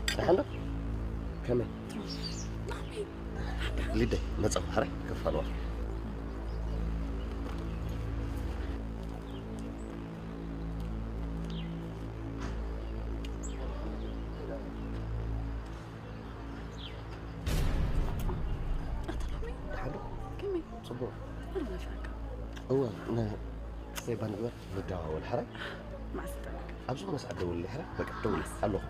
ደሓን ዶ? ከመይ? ሊደይ መጻኹ፣ ሕራይ ከፋልዋ። ኣታ ሎሚ ደሓን ዶ? ከመይ ጽቡቕ። ኣነ ናፊቐካ። እወ፣ ነ-፣ ሰይባ ንግበር ንደዋወል፣ ሕራይ። መዓስ ትጠልቅ? ኣብ ዝኾነ ሰዓት ደውልለይ፣ ሕራይ። በቃ ደውል ኣለኹ።